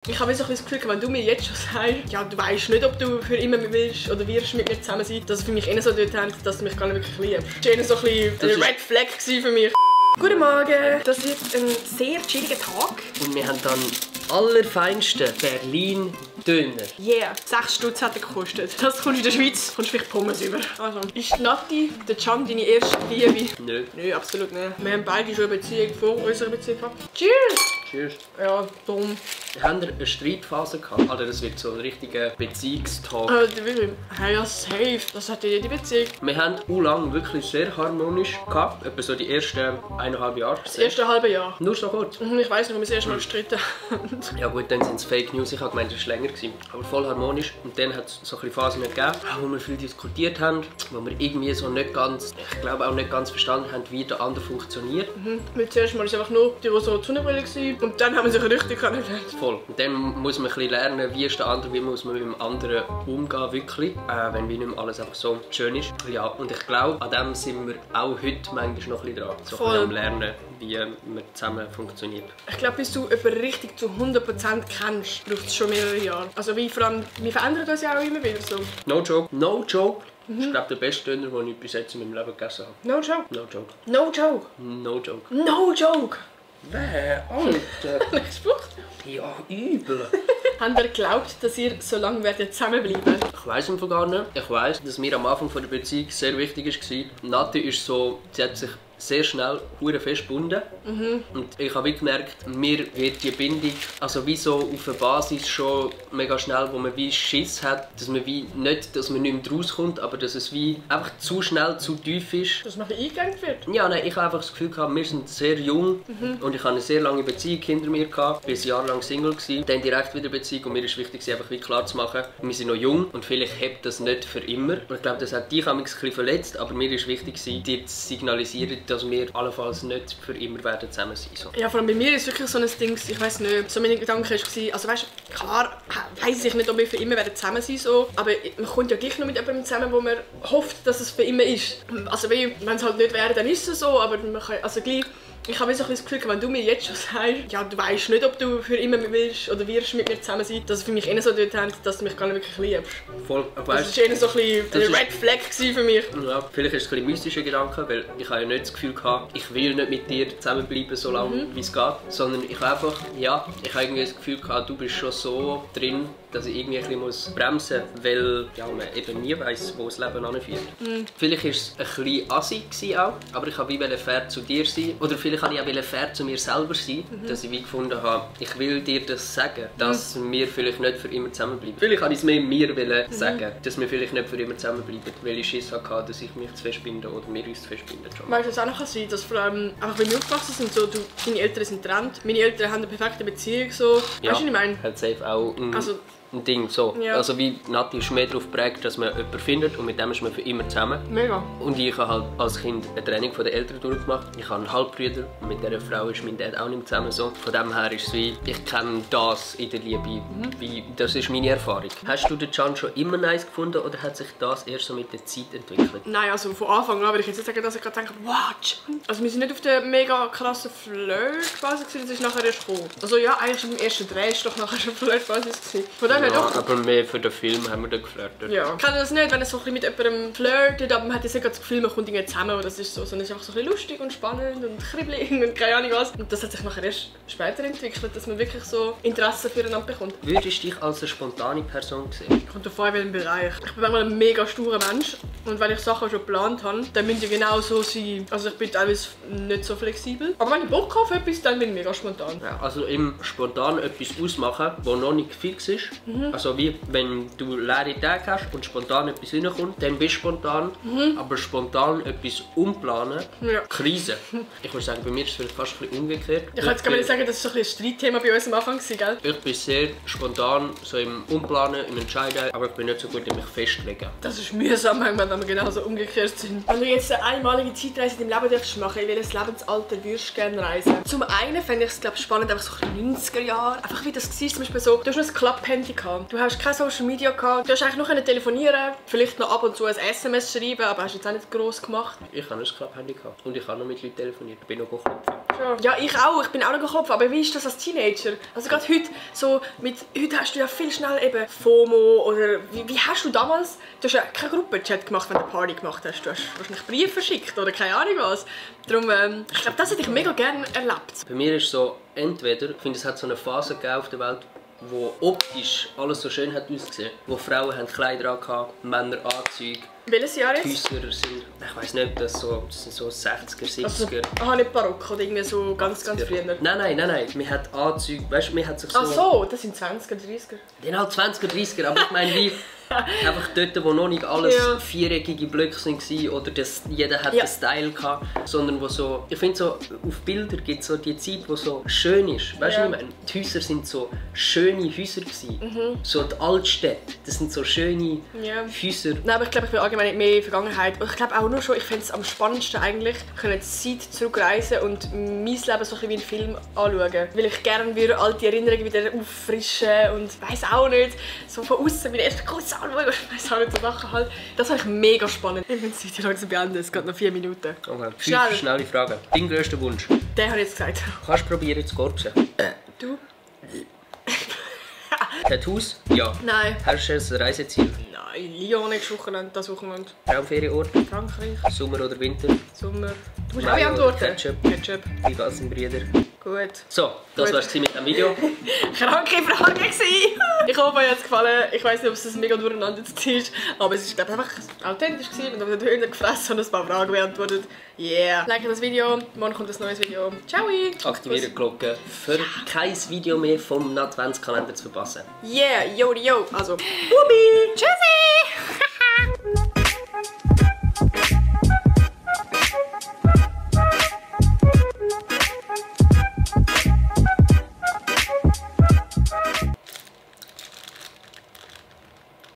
Ich habe so ein bisschen das Gefühl, wenn du mir jetzt schon sagst, ja, du weißt nicht, ob du für immer willst oder wirst mit mir zusammen sein, dass es für mich eher so dort haben, dass du mich gar nicht wirklich liebst. Das war eher so ein bisschen ein Red Flag für mich. Guten Morgen, das wird ein sehr chilliger Tag. Und wir haben dann allerfeinsten Berlin Döner. Yeah, 6 Stutz hat er gekostet. Das kommst du in der Schweiz, kommst du vielleicht Pommes über. Also, ist Nati, der Can, deine erste Liebe? Nö. Nö, absolut nicht. Wir haben beide schon eine Beziehung vor unserer Beziehung gehabt. Cheers! Cheers. Ja, dumm. Haben wir eine Streitphase gehabt? Oder das wird so ein richtiger Beziehungstalk. Wirklich. Hey, ja, safe. Das hat jede Beziehung. Wir haben lang wirklich sehr harmonisch gehabt. Etwa so die ersten 1,5 Jahre. Das erste halbe Jahr. Nur so kurz. Ich weiss nicht, ob wir das erste Mal gestritten haben. Ja gut, dann sind es Fake News. Ich habe gemeint, es war länger. Aber voll harmonisch. Und dann hat es so ein bisschen Phasen gegeben, wo wir viel diskutiert haben. Wo wir irgendwie so nicht ganz, ich glaube auch nicht ganz verstanden haben, wie der andere funktioniert. Weil zuerst mal war es einfach nur die rosa Sonnenbrille und dann haben wir sich richtig kennengelernt. Voll. Und dann muss man ein bisschen lernen, wie ist der andere, wie muss man mit dem anderen umgehen, wirklich. Wenn wie nicht mehr alles einfach so schön ist. Ja, und ich glaube, an dem sind wir auch heute manchmal noch ein bisschen dran. So ein bisschen am Lernen, wie man zusammen funktioniert. Ich glaube, bis du jemanden richtig zu 100% kennst, braucht es schon mehrere Jahre. Also wie vor allem, wir verändern uns ja auch immer wieder so. No joke. No joke. Das ist, glaube ich, der beste Döner, den ich bis jetzt in meinem Leben gegessen habe. No joke. No joke. No joke. No joke. No joke. Alter. Gesprochen? Ja, übel. Habt ihr geglaubt, dass ihr so lange zusammenbleiben? Ich weiss einfach gar nicht. Ich weiss, dass mir am Anfang der Beziehung sehr wichtig war. Nati ist so, sie hat sich sehr schnell hure fest gebunden. Und ich habe gemerkt, mir wird die Bindung, also wie so auf der Basis schon mega schnell, wo man wie Schiss hat, dass man wie nicht, dass man nicht mehr rauskommt, aber dass es wie einfach zu schnell, zu tief ist. Dass man eingegangen wird? Ja, nein, ich habe einfach das Gefühl gehabt, wir sind sehr jung und ich hatte eine sehr lange Beziehung hinter mir gehabt, bis jahrelang Single gewesen. Dann direkt wieder Beziehung und mir ist wichtig, einfach wie klar zu machen, wir sind noch jung und vielleicht hebt das nicht für immer. Und ich glaube, das hat dich ein bisschen verletzt, aber mir ist wichtig, dir zu signalisieren, dass wir allenfalls nicht für immer werden zusammen sein. So. Ja, vor allem bei mir ist wirklich so ein Ding, ich weiss nicht, so meine Gedanken war, also weißt, klar weiss ich nicht, ob wir für immer werden zusammen sein so, aber man kommt ja gleich noch mit jemandem zusammen, wo man hofft, dass es für immer ist. Also wenn es halt nicht wäre, dann ist es so, aber man kann, also gleich, ich habe so ein bisschen das Gefühl, wenn du mir jetzt schon sagst, ja, du weißt nicht, ob du für immer willst oder wirst mit mir zusammen sein, dass es für mich eher so dort haben, dass du mich gar nicht wirklich liebst. Voll, das war eher so ein bisschen Red Flag für mich. Ja, vielleicht ist es ein bisschen mystischer Gedanke, weil ich habe ja nicht das Gefühl gehabt, ich will nicht mit dir zusammenbleiben, so lange wie es geht, sondern ich habe einfach, ja, ich habe irgendwie das Gefühl gehabt, du bist schon so drin, dass ich irgendwie ein bisschen bremsen muss, weil ja, man eben nie weiss, wo das Leben anführt. Vielleicht war es ein bisschen assi auch, aber ich wollte fair zu dir sein. Oder vielleicht wollte ich auch fair zu mir selber sein, dass ich wie gefunden habe, ich will dir das sagen, dass wir vielleicht nicht für immer zusammenbleiben. Vielleicht wollte ich es mehr mir sagen, dass wir vielleicht nicht für immer zusammenbleiben, weil ich Schiss hatte, dass ich mich zu festbinde oder wir uns zu festbinden. Weißt du, was auch noch sein kann, dass vor allem, einfach wenn wir aufgewachsen sind, so, deine Eltern sind getrennt, meine Eltern haben eine perfekte Beziehung, so. Ja, weißt du, was ich meine? Hat safe auch ein Ding so. Ja. Also wie Nati ist mehr darauf geprägt, dass man jemanden findet und mit dem ist man für immer zusammen. Mega. Und ich habe halt als Kind eine Trennung von den Eltern durchgemacht. Ich habe einen Halbbrüder und mit dieser Frau ist mein Dad auch nicht zusammen so. Von dem her ist es wie, ich kenne das in der Liebe, wie, das ist meine Erfahrung. Hast du den Can schon immer nice gefunden oder hat sich das erst so mit der Zeit entwickelt? Nein, also von Anfang an würde ich jetzt nicht sagen, dass ich gerade denke, wow, Can. Also wir sind nicht auf der mega krassen Flirt quasi gewesen, das ist nachher erst gekommen. Also ja, eigentlich im ersten Dreh ist doch nachher schon Flirt quasi gewesen. Von dem her doch. Aber mehr für den Film haben wir da geflirtet. Ja. Ich kenne das nicht, wenn es so ein bisschen mit jemandem flirtet, aber man hat jetzt nicht das Gefühl, man kommt irgendwie zusammen oder das ist so, sondern es ist einfach so ein bisschen lustig und spannend und kribbelig und keine Ahnung was. Und das hat sich nachher erst später entwickelt, dass man wirklich so Interesse füreinander bekommt. Würdest du dich als eine spontane Person sehen? Kommt davon, in welchem Bereich. Ich bin manchmal ein mega sturer Mensch und wenn ich Sachen schon geplant habe, dann müssen die genau so sein. Also ich bin teilweise nicht so flexibel. Aber wenn ich Bock auf etwas, dann bin ich mega spontan. Ja, also im spontan etwas ausmachen, das noch nicht fix ist. Also wie wenn du leere Tage hast und spontan etwas reinkommt, dann bist du spontan. Aber spontan etwas umplanen, ja. Krise. Ich würde sagen, bei mir ist es vielleicht fast ein bisschen umgekehrt. Ich kann jetzt gar nicht sagen, das war so ein Streitthema bei uns am Anfang, gell? Ich bin sehr spontan so im Umplanen, im Entscheiden, aber ich bin nicht so gut in mich festlegen. Das ist mühsam, manchmal, wenn wir genauso umgekehrt sind. Wenn du jetzt eine einmalige Zeitreise in deinem Leben machen darfst, in welches Lebensalter würdest du gerne reisen? Zum einen fände ich es spannend, einfach so 90er Jahre, einfach wie das war, zum Beispiel so, du hast noch ein Klapp-Handy gehabt, du hast kein Social Media gehabt, du hast eigentlich noch telefonieren, vielleicht noch ab und zu ein SMS schreiben, aber hast du jetzt auch nicht gross gemacht. Ich habe ein Klapp-Handy gehabt und ich habe noch mit Leuten telefoniert, ich bin noch geklopft. schon. Ja, ich auch. Ich bin auch noch im Kopf. Aber wie ist das als Teenager? Also gerade heute hast du ja viel schnell eben FOMO oder wie hast du damals, du hast ja keinen Gruppenchat gemacht, wenn du eine Party gemacht hast. Du hast wahrscheinlich Briefe verschickt oder keine Ahnung was. Darum, ich glaube, das hätte ich mega gerne erlebt. Bei mir ist so, entweder, ich finde, es hat so eine Phase gegeben auf der Welt, wo optisch alles so schön hat ausgesehen, wo Frauen haben Kleider angehabt, Männer Anzüge. Welches Jahr ist? Häuser sind, ich weiss nicht, das sind so 60er, 70er. Also, nicht barock oder irgendwie so ganz früher? Nein. Man hat Anzüge, weißt du, man hat sich so... Ach so, das sind 20er, 30er. Den halt 20er, 30er, aber ich meine, wie einfach dort, wo noch nicht alles viereckige Blöcke waren oder jeder hat den Style gehabt, sondern wo so, ich finde so, auf Bildern gibt es so die Zeit, wo so schön ist. Weißt du, was ich meine? Die Häuser sind so schöne Häuser gewesen. So die Altstädte, das sind so schöne Häuser. Nein, aber ich glaube, ich bin allgemein nicht mehr in der Vergangenheit. Ich glaube auch nur schon, ich finde es am spannendsten eigentlich, können die Zeit zurückreisen und mein Leben so ein bisschen wie einen Film anschauen. Weil ich gerne würde alte Erinnerungen wieder auffrischen und weiss auch nicht, so von außen meine ersten Kuss anschauen. Ich weiss auch nicht, so Sachen halt. Das fand ich mega spannend. Ich bin das Video langsam beenden, es geht noch 4 Minuten. Okay. 5 schnelle Fragen. Dein grösster Wunsch? Den habe ich jetzt gesagt. Kannst du probieren zu korpsen? Du? Tattoos? Ja. Nein. Hast du ein Reiseziel? Nein, Lyon nächstes Wochenende, das Wochenende. Traumferienort? Frankreich. Sommer oder Winter? Sommer. Du musst auch Mayo antworten. Ketchup? Ketchup. Wie geht's den Brüdern? Gut. So, das war's mit dem Video. Kranke Frage gewesen. Ich hoffe, euch hat es gefallen. Ich weiss nicht, ob es mega durcheinander ist, aber es war einfach authentisch gewesen. Und habe den Hühner gefressen und ein paar Fragen beantwortet. Yeah. Like das Video. Morgen kommt ein neues Video. Ciao. Aktiviere die Glocke, für kein Video mehr vom Adventskalender zu verpassen. Yeah, yo. Also, Bubi. Tschüssi.